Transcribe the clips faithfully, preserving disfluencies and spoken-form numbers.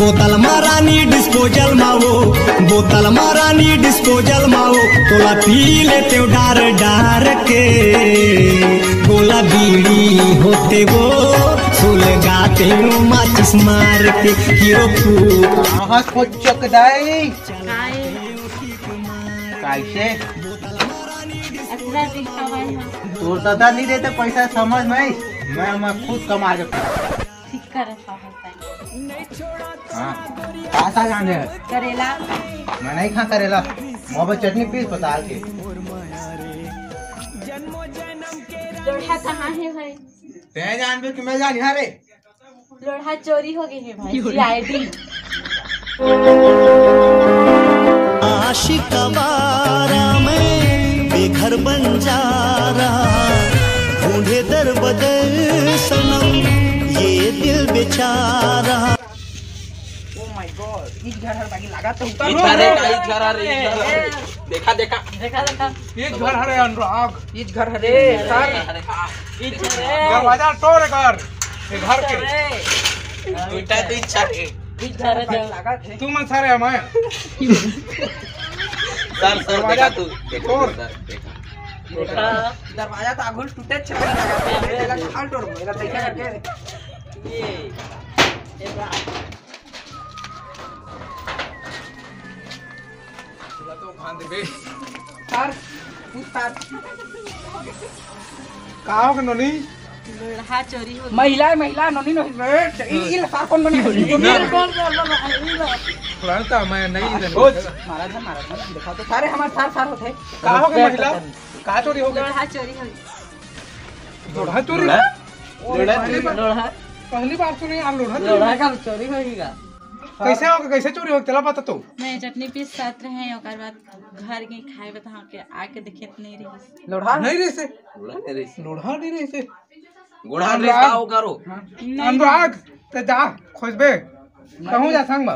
बोतल मा रानी डिस्पोजल मा वो, बोतल मा रानी डिस्पोजल मा वो, तोला पी लेते हो डार डार के। गोला बीड़ी होते वो, सुलगाते हो माचिस मार के। हीरो फूक। कहाँ को चकदाई? काय? कैसे? अतरा दिखावा है। तोर दादा नहीं देते पैसा, समझ में? मैं, मैं खुद कमा के ठीक करे साहब। हाँ। का साग आने है? करेला। मैं नहीं खा करेला। मोहब्बत चटनी पीस पताल के। लोढ़ा कहाँ है भाई? तै जानबे कि मैं जानी? हाँ रे। लोढ़ा चोरी हो गई है भाई, सीआईडी। आशिक आवारा मैं बेघर बंजारा, ढूंढे दर बदर सनम ये दिल बेचारा। Oh my God, ईद घर हर बाकी लागत तो उतार। ईद घर हरे, ईद घर हरे, ईद घर हरे। देखा, देखा। देखा, देखा। ईद घर हरे अनुराग। ईद घर हरे, सर। ईद घर हरे। दरवाजा तोड़ कर, ये घर के। ईद घर हरे। उल्टा तो इच्छा है। ईद घर हरे। लागत है। तू मन सारे हमारे। सर, सर, दरवाजा देखा तू, देखा तोड़। तू, सर, देखा। देखा। दरवाजा तो आगुल टूटे छे लगा। तेला खाल तोड़, मेरा देखा करके। ये, ये बात। तोला तो भान देबे। सर, पूछताछ। का हो गे नोनी? लोढ़ा चोरी हो गया। महिला, महिला, नोनी, नोनी, ए, ई, ई सार कौन बने? ई कौन, कौन, कौन, कौन, ई लो। पुरान तो मैं नहीं ओ, जानता। महाराज है, महाराज है, दिखाओ तो। सारे हमारे सार, सार होते हैं। का हो गे महिला? का चोरी हो गया? लोढ़ा चोरी हो गया। लोढ़ा चोरी? लोढ़ा? ओ, लोढ़ा पहली चोरी? बार, लोढ़ा? पहली बार सुने यार लोढ़ा चोरी। लोढ़ा का चोरी होगी का? कैसे हो, कैसे चोरी हो, तेला बता तो। मैं चटनी पीस साथ रहे, ओकर बाद घर के खाए बता के आके देखे त नहीं रही। लोढ़ा? नहीं रही से। लोढ़ा नहीं रही से। लोढ़ा नहीं रही से। गोड़ा अनुराग। रेस का हो करो। हाँ। नहीं। अनुराग, ते जा, खोजबे। कहूँ जा संग बा।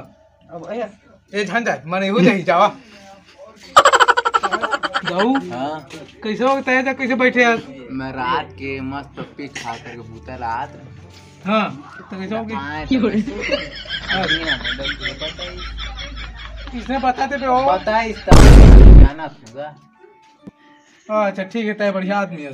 अब ए, ए झन जाए, मन एहू जाही, जावा। जाऊ। हाँ। कैसे हो, तय जा, कैसे बैठे आज? मैं रात के मस्त पी खा करके बूता रात। हाँ, तो कैसे हो गई? हाँ, तो कैसे? हाँ। नहीं, नहीं, नहीं, नहीं, नहीं, नहीं। किसने बताते पे हो? पता है इस तरह जाना सुगा। अच्छा, ठीक है, तय बढ़िया आदमी है।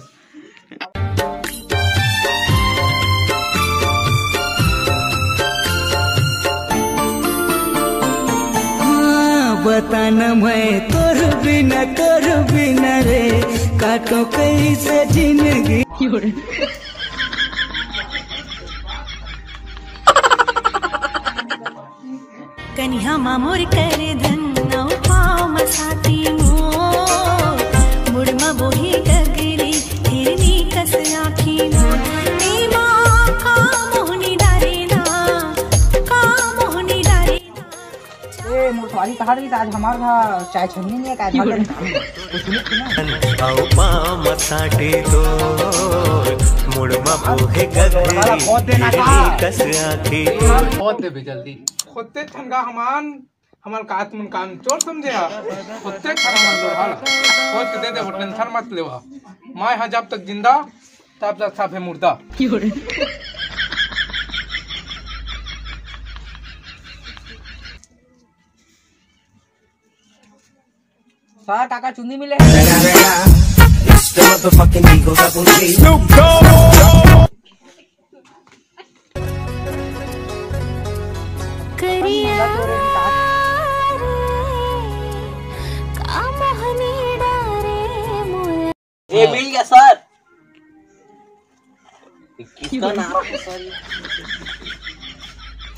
हाँ, बता न मैं तोर बिना, तोर बिना रे, काटो कैसे जिंदगी। कनिहा मा मोर कर धन, अउ पाँव म साटी मोर, मुड़ म बोहे गगरी, हिरनी कस आँखी मोर। एमा का मोहनी डारे ना, का मोहनी डारे ना। ए, मोर सवारी कहाँ रही? आज हमार घर चाय छन्नी नहीं है, काय भाग गए? कुछ नहीं सुना। अउ पाँव म साटी तोर, मुड़ म बोहे गगरी, बहुत देना का? हिरनी कस आँखी। बहुत देबे जल्दी। खोदते ठन गा हमन, हमन का तुमन कामचोर समझे हा? खोदते ठन हमन लोढ़ा ला। खोद के दे देबो, टेंशन मत लेवा। मैं हा जब तक जिंदा, तब तक साफे मुर्दा। सर, काका चुंदी मिले। करिया रे, का मोहनी डारे मोया। ए, मिल गया सर। किसका नाम है सर?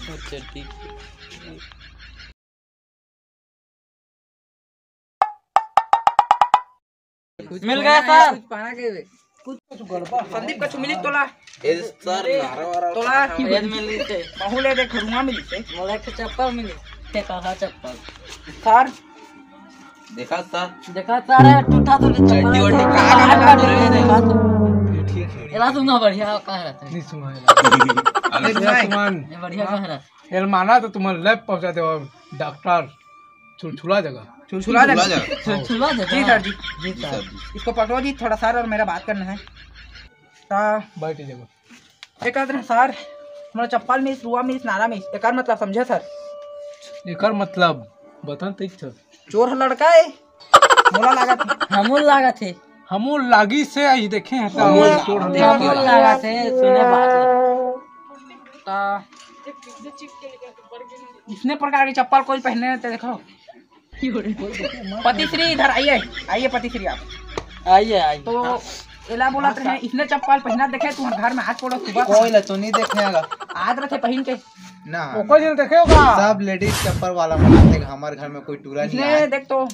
अच्छा, ठीक है। मिल गया सर। कुछ पाना के बे। संदीप का छुमिली तोला। ए सर, नारा वारा तोला। ये मिली से। महू ले देख, रुआ मिली से। मोला एक चप्पल मिली। ते कहा चप्पल? सर। देखा सर। देखा सर, टूटा तो चड्डी वड्डी का लगा रहे हैं? देखा तो। एला सुना बढ़िया कह रहा था। नहीं सुना है। अबे सुना है। ये बढ़िया कह रहा था। एल माना तो तुमन लैब पहुंचा देवा डॉक्टर छुलछुला जगह। छुलछुला छुलछुला जगह। जगह। छुलछुला जगह। जी सर जी। जी जी सर। सर जी। इसको पकड़ो जी, थोड़ा सर और मेरा बात करना है। ता बैठ जगह। एक आदमी सर, मोला चप्पल मिस, रुआ मिस, नारा मिस, एकर मतलब समझे सर? एकर मतलब बता न तइच सर। चोर ह लड़का ए, मोला लागत हे। हमू लागत हे। हमू लागी से आई देखे हैं तो हमू चोर ह देखे लड़का हमू ए। लागत हे, सुने बात ल। ता इसने प्रकार के चप्पल कोई पहने ते देखो। पतिश्री इधर आइए, आइए पतिश्री आप। आइए, आइए। तो एला बोलत रहे, इसने चप्पल पहना देखे, तुम्हारे घर में हाथ पड़ो सुबह से। कोई ला तो नहीं देखने वाला। आज रखे पहन के। ना। ओकर जल देखे होगा। सब लेडीज चप्पल वाला मन आथे, हमारे घर में कोई टूरा नहीं इसने आए। देख तो।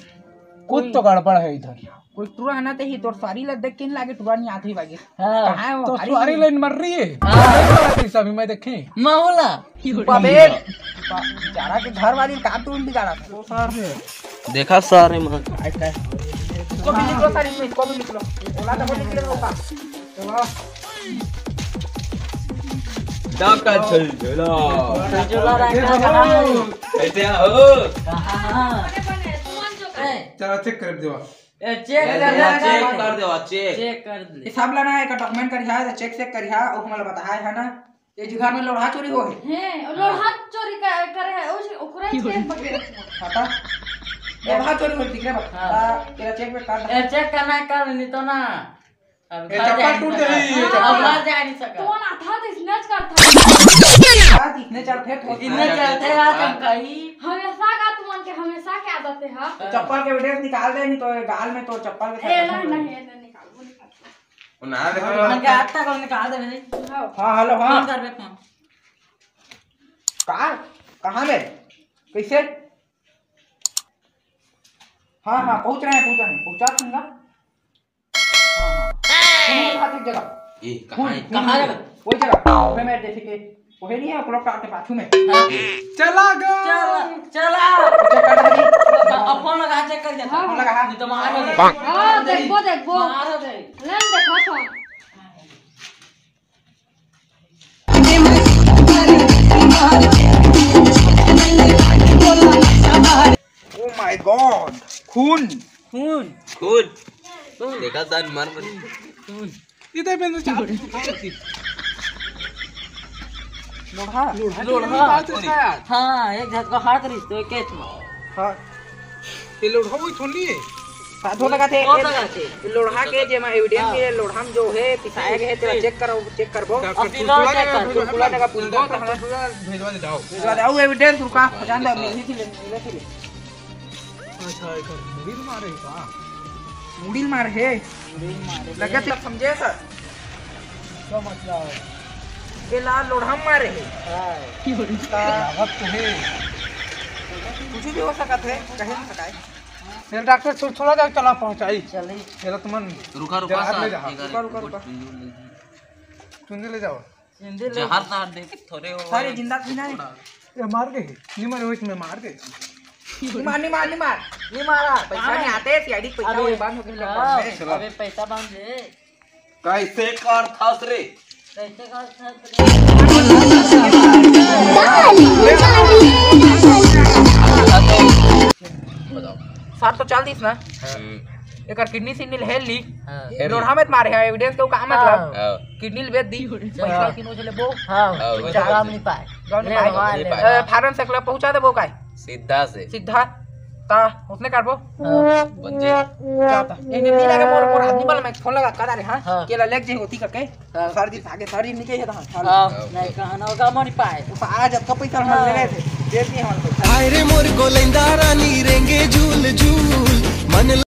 कुछ तो गड़बड़ है इधर। कोई टूरा है ना, ते ही तोर सारी ला देख के नहीं लागे, टूरा नहीं आथे बागे। हाँ। कहाँ है वो? तो हरी सारी लाइन मर रही है। हाँ। नहीं मर रही, अभी मैं देखे। माहौला। बाबे, बेचारा के घर वाली का तू बिगाड़ा था। देखा सारे मन। इसको भी निकलो सर, इसमें, इसको भी निकलो। बोला था, वो निकले वो का। चलो। डॉक्टर चल चलो। चला रहा है, कहाँ है? कैसे हो? कहाँ? ए, चला चेक कर देवा। ए, चेक ए, कर दे, चेक कर देवा, चेक। चेक कर दे। ये सब ला ना, एक डॉक्यूमेंट करिहा, तो चेक चेक करिहा, और हमला बताया है ना। ये जो घर में लोढ़ा चोरी हो है। हैं, और लोढ़ा चोरी कर, करे है, उस, ओकरा के बके। हटा। लोढ़ा चोरी हो, ठीक है बा। हाँ। आ, तेरा चेक में काट। ए, चेक करना है, कर, नहीं तो ना। अब ए, घर चप्पल जाए टूट नहीं गई, ये सकता। चप्पल। अब घर जाए नहीं सकता। तुमन आथा तो इसने च करथा। आज इसने चलते, ठोस इसने इसने चलते चलते। आज हम कहीं। हमेशा का तुमन के हमेशा के आदत है, हाँ। चप्पल के एविडेंस निकाल दे, नहीं तो ये गाल में तो चप्पल के ए, साथ नहीं, रखना नहीं, पड़ेगा। ये नहीं निकाल, वो निकाल। वो ना देखो। मन के आत्ता को निकाल दे भाई। हाँ। हाँ, हेलो, हाँ। फोन कर बे, फोन। कहाँ? कहाँ में? कैसे? हाँ, हाँ, पहुँच रहे हैं, पहुँच रहे हैं। पहुँचा दूंगा। हाँ, हाँ। तुम लोग हाथ एक जगह। ए, कहाँ फुल, है? फुल कहाँ जगह? वही जगह। ऊपर में जैसे कि वही नहीं है, क्लॉक टावर के पाछू में। हाँ। चला गया। चला, चला। चेक कर दे। अब फोन लगा, चेक कर देता। हाँ, फोन लगा। नहीं तो मार दे। हाँ, देखबो, देखबो। मार दे। ले, देखो तो। Oh my God, खून। खून। खून। खून। देखा सन मर मर। खून। ये तो मैंने चाकू उठा रखी। लोढ़ा। लोढ़ा, लोढ़ा। लोढ़ा तो था यार। हाँ, एक झटका हाथ रिस तो एक कैच में। हाँ। ये लोढ़ा वही थोड़ी है। साधु लगा थे, वो लगा थे। लोढ़ा के जेमा एविडेंस हाँ। है, लोढ़ा में जो है, पिसाया गया है, तेरा चेक करो, चेक करबो। डॉक्टर अब फिलहाल चुलचुला चेक ने कर। चुलचुला ने का पुलिस डॉक्टर डॉक्टर चुलचुला भेजवा दे, जाओ। भेजवा दे, आओ एविडेंस रुका, जान दे, मिली थी ले, मिली थी ले। अच्छा, एकर मुड़ी ल मारे हे का? मुड़ी ल मारे हे। मुड़ी ल मारे हे। लगत ल समझे सर। का मतलब? एला लोढ़ा म मारे हे। हाँ। का लागत तो हे। कुछ भी हो सकत हे, कहे नहीं सकाय। चल डॉक्टर, छुलछुला जाके चला पहुंचाई। चली। चला तुमन रुका, रुका जहाज सर, ले जा। एक रुका, रुका, रुका। चुंदी ले जाओ। जिंदे ले जहर ना दे के थोड़े हो। सारे जिंदा थी ना। ये मार गए। नहीं मारे, इसमें मार गए। नहीं मार, नहीं मार, नहीं मार। नहीं मारा। पैसा नहीं आते, सीआईडी पैसा अबे, वही बंद हो गया हाँ, लॉकडाउन में। अबे पैसा बंद है। कैसे कर थास रे? कैसे कर थास रे? बताओ। सात तो चालीस ना। हम्म। एकर किडनी सिडनी ल हेल ली। हाँ। लोढ़ा में त मारे हे, एविडेंस के का मतलब? हाँ। किडनी ल बेच दी, पैसा हाँ। किनो से लेबो। हाँ। हाँ। तो काम नहीं पाए। काम नहीं ले पाए। भगवान ले ले। भगवान। ए, फॉरेंसिक ल पहुंचा देबो काय? सीधा से। सीधा। ता, उसने करबो? हाँ। बन जी। क्या था? ए, नहीं, नहीं लगे, मोर, मोर आदमी वाला मैं फोन लगा, करा रे, हाँ? हाँ। केला लेके जे होती करके। हाँ। सर जी, आगे सर जी निकले था, हाँ। हाँ, नहीं, कहा ना होगा, मनी पाए। तो आज आपका पैसा हम हाँ। ले रहे थे, दे दिए हमारे पैसा। हाय रे मोर गोलैंदा रानी रेंगे झूल झूल, मन